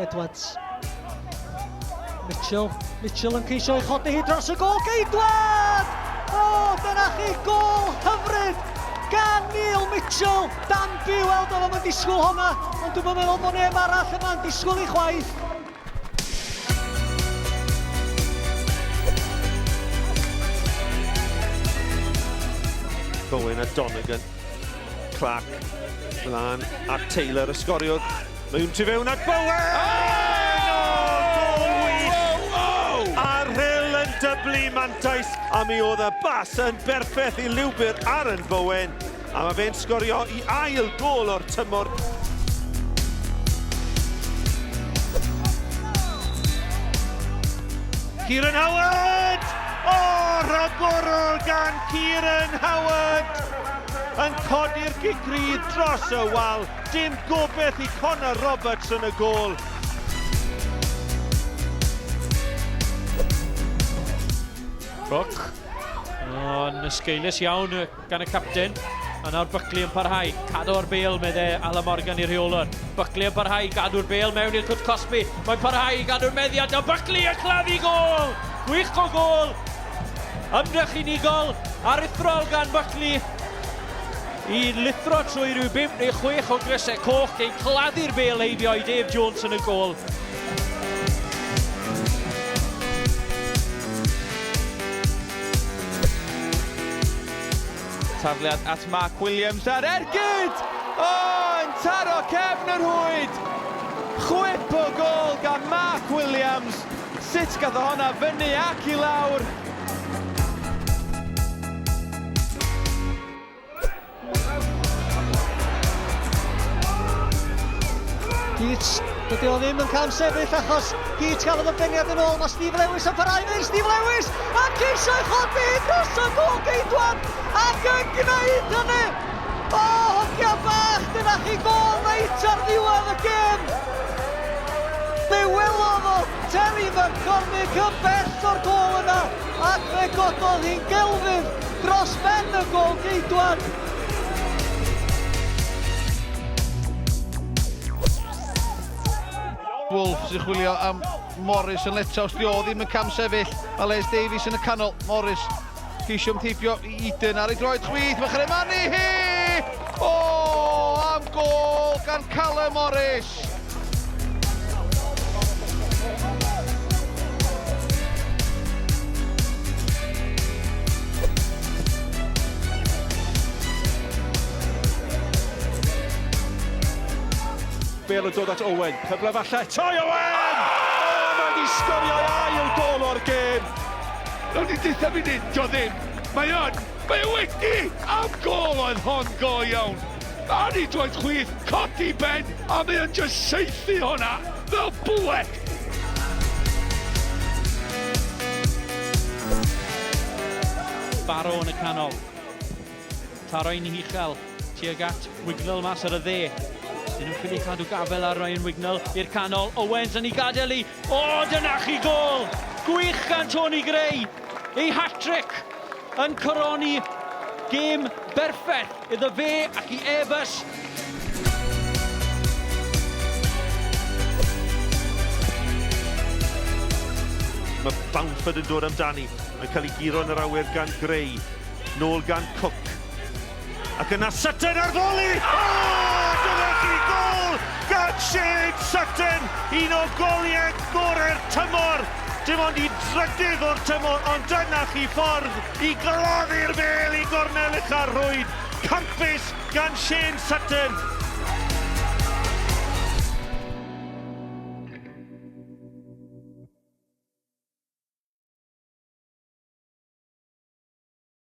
Edwards. Mitchell, Mitchell yn ceisio ei chodi hi dros y gol geidwad! O, dyna chi gol hyfryd gan Neil Mitchell! Danby, wel, doedd o'm yn disgwyl honna, ond dwi'm yn meddwl bod neb arall yma'n disgwyl i chwaith. Bowen a Donegan. Clark mlaen at Taylor, y sgoriwr. Mae un tu fewn at Bowen! Oh! Gol wych! A Rhyl yn dyblu mantais, a mi oedd y bas yn berffeth i lwybr Aaron Bowen. A mae fe'n sgorio i ail gol o'r tymor. Kieran Howard! O, oh, rhagorol gan Kieran Howard! Yn codi'r gic rydd dros y wal. Dim gobeith i Connor Roberts yn y gol. Brook. O'n ysgeulus iawn gan y capten. A nawr Buckley yn parhau. Cadw'r bel, medde Alan Morgan i'r rheolwr. Buckley yn parhau, gadw'r bel mewn i'r cwt cosbi. Mae'n parhau i gadw'r meddiant. A Buckley yn claddu gol! Gwych o gol! Ymdrech unigol, aruthrol gan Buckley i lithro trwy rhyw 5 neu 6 o grysau coch cyn claddu'r bel heibio i Dave Jones yn y gol. Tafliad at Mark Williams a'r ergyd! O, yn taro cefn yr rhwyd! Chwip o gol gan Mark Williams. Sut gath o honna fyny ac i lawr? Keats, dydy o ddim yn cam sefyll achos Keats gafodd y beniad yn ôl, mae Steve Lewis yn parhau fynd, Steve Lewis a ceisio ei chodi dros y gôl geidwad ac yn gwneud hynny! O, hogia bach, dyna chi gôl reit ar ddiwedd y gêm! Fe welodd o Terry McCormick yn bell o'r gôl yna ac fe gododd hi'n gelfydd dros ben y gôl geidwad. Wolves sy'n chwilio am Morris yn Lethouse. Di o ddim yn cam sefyll. Mae Les Davies yn y canol. Morris ceisio ymheibio i Eden ar ei droed chwith. Mae Chremani hi! O, am gol gan Callum Morris! Bale yn dod at Owen. Cyfle falle. Ty Owen! Oh, mae wedi sgorio ei ail gol o'r gêm. Ro'n i'n deutha fi nid o ddim. Mae o'n, mae o wedi! Am gol oedd hon go iawn. Ar ei droed chwith, codi ben, a mae o'n just saethu honna fel bwled. Barrow yn y canol. Taro'n uchel tuag at Wignall mas ar y dde. Dyn nhw'n ffili cadw gafel ar Ryan Wignall i'r canol. Owens yn ei gadael i. O, dyna chi gol! Gwych gan Tony Gray! Ei hat-trick yn coroni gêm berffaith iddo fe ac i Airbus. Mae Bamford yn dod amdani. Mae'n cael ei guro yn yr awyr gan Gray. Nôl gan Cook. Ac yna Sutton ar foli! O! Dyna chi gol gan Shane Sutton! Un o goliau gorau'r tymor! Dim ond i drydydd o'r tymor, ond dyna chi ffordd i gladdu'r bel i gornel ucha'r rhwyd. Campus gan Shane Sutton!